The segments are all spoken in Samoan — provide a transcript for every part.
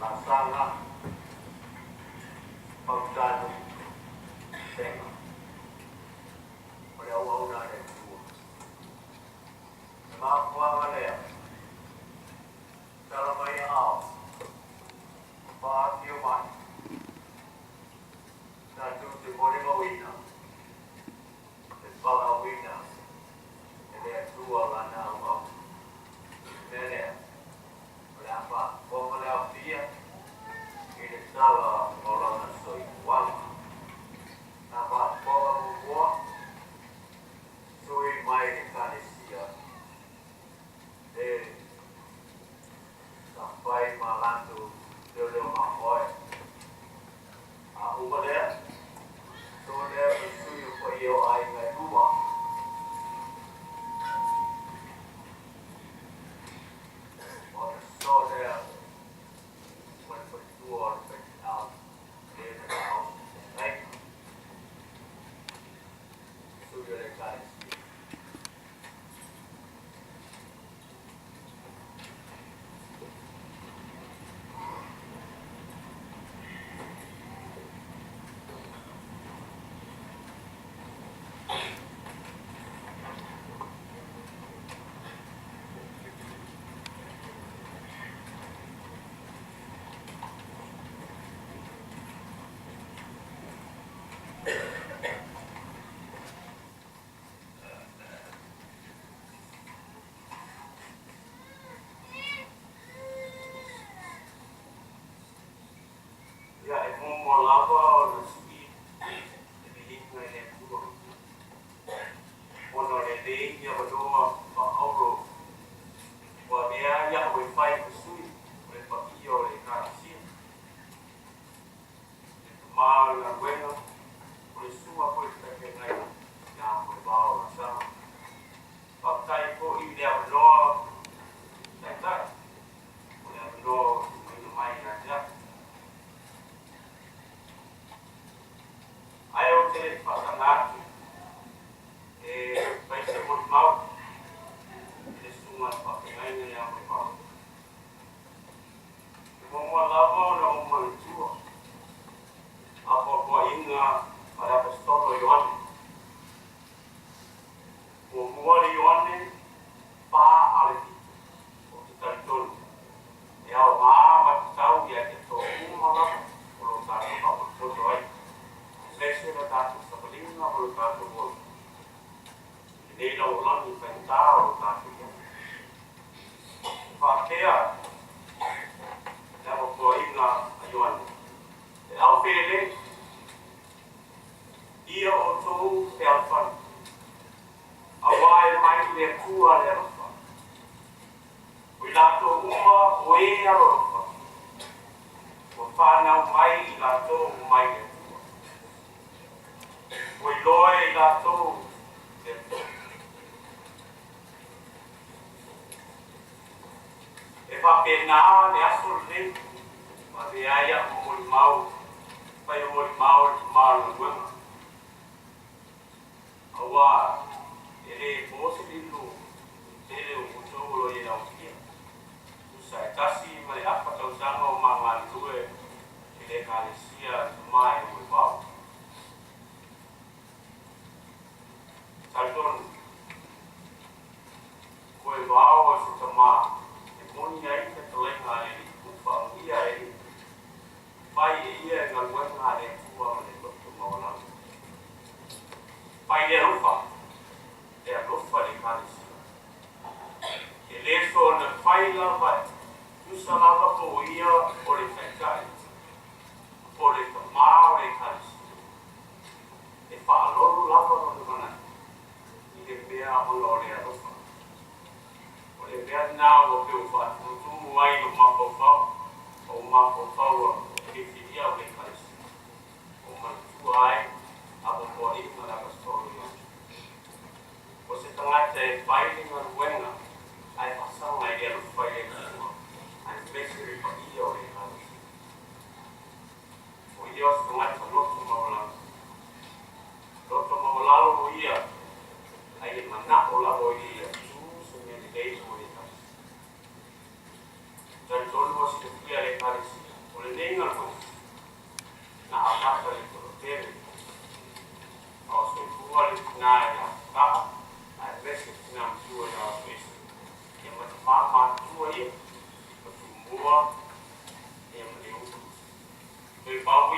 Talosaga Fautanu Sega o le auauna a le Atua. O le mafuaaga lea, tala mai aao, faafio mai, tatou te molimauina le valaauina e le Atua Lana auauna. O le mea lea, o le a faafofoga le aofia i le tala o lona soifuaga. Na faafofoga muamua sui mai le Ekalesia e sa fai ma latou leoleo mamoe. A uma lea, soo lea ma sui o paia o aiga e lua. Ona soo lea ma le faletua o le faifeau le na taofi feagaiga. Sui o le Ekalesia. Ia, e muamua lava ona sui le viiga i le Atua, ona o lenei avanoa faaauuro ua avea ai au e fai ma sui o le paia o le Ekalesia. Le tama o le galuega, o le susuga foi i le taitaiga ia Moevao Lasalo. Faafetai foi i le avanoa taitai, o le avanoa ua tuuina mai ia te au. Ae ou te le i faataga atu e fai se molimau i le susuga i le faafeagaiga ia Moevao. E muamua lava ona ou manatua apoapoaiga a le Aposetolo Ioane. Muamua le Ioane 4 a le 7, ou te talitonu e aoga ma tatau ia te outou uma lava o lo tatou faapotopoto ai, aemaise lo tatou savaliga ma lo tatou ola i lenei lalolagi faigata o lo tatou i ai. E faapea le apoapoaiga a Ioane, E ao pele ia outou fealofani, auā e mai le Atua le alofa. O i latou uma o e alolofa, ua fanau mai i latou mai le Atua. Ua iloa e i latou le Atua. E faapena le aso lenei, ua avea ai a'u molimau, fai o molimau i le tama o le galuega. Auā e le po se lilo i le tele o outou o lo o i ai aofia, tusa e 1.5 tausaga o ma galulue i le Ekalesia i le tama e Moevao. Talitonu, Moevao o se tama e moni ai fetalaiga a le Alii po o faaamuia e Alii, fai e ia e galuega a le Atua ma le loto maualalo. Fai le alofa, le alofa i le Ekalesia. E le soona fai lava e tusa lava po o ia o le taitai po o le tama o le Ekalesia. E faalolo lava lona manatu i le mea ona o le alofa. O le mea lena ua peu faatumutumu ai lou mafaufau, o ou mafaufau a filifilia au le Ekalesia, o manatua ai apoapoaiga le Aposetolo Ioane. O se tagata e fai le galuega ae faasaga i le alofa i le Atua aemaise le paia o le Ekalesia. O ia o se tagata loto maualalo. Loto maualalo o ia, ai e manao lava o ia ia tu se mea lelei mo le Ekalesia. Talitonu ua silafia e le Ekalesia.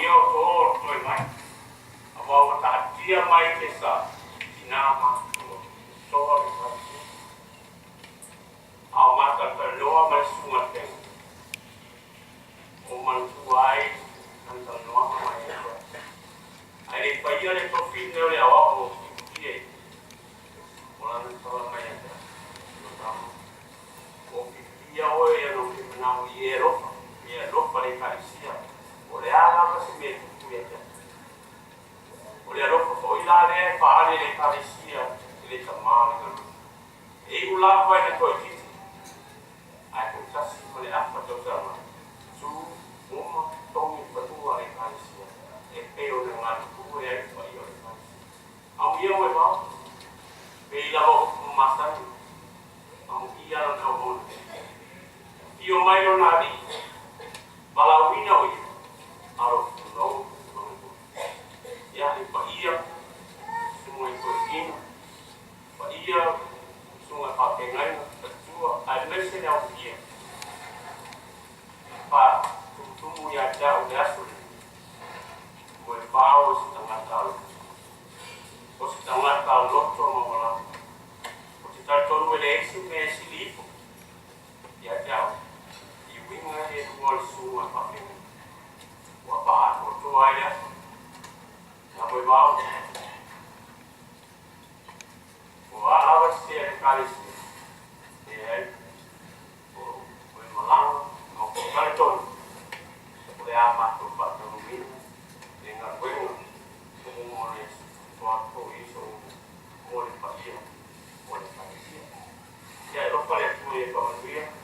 Amuia o tō o toe mai. Aua ua taatia mai le sa tinā matutua toa le ekalesia. A o matalanoa ma le susuga i le feagaiga, ua manatua ai lana talanoaga mai ia te au. Ae le i faia le tofi lenei o le aoao ua fiafia ia o lana tala mai ia te au, Lau tama, ua ou fiafia oe ona ou te manao i e alofa, e alofa le Ekalesia, o le a lava se mea e tupu ia te au. O le alofa foi la lea e faaali e le Ekalesia i le tama o le galuega. E iu lava ina toaitiiti, ae toatasi ma le afa tausaga, tu, uma, togi le fanua a le Ekalesia, e pei ona galulue ai le paia o le Ekalesia. Amuia moe vao, pei lava o upu masani, amuia lana auauna. Afio mai lona alii, valaauina o ia, alofa ma galue. Ia, le paia, susuga i toeaiina, paia, susuga i faafeagaiga, faletua, aemaise le aofia faatumutumu ia te au i le aso lenei, moe vao i se tagata alofa, o se tagata loto maualalo. Ou te talitonu e leai se mea e sili ifo ia te au i uiga e lua o le susuga i faafeagaiga ua faaatoatoa ai le aso. Ia moe vao. O a lava se a le Ekalesia, leai, o e malaga, a ou te talitonu, o le a matou faataunuuina le galuega o le Toa mo le paia o le Ekalesia. Ia e alofa le Atua ia faamanuia.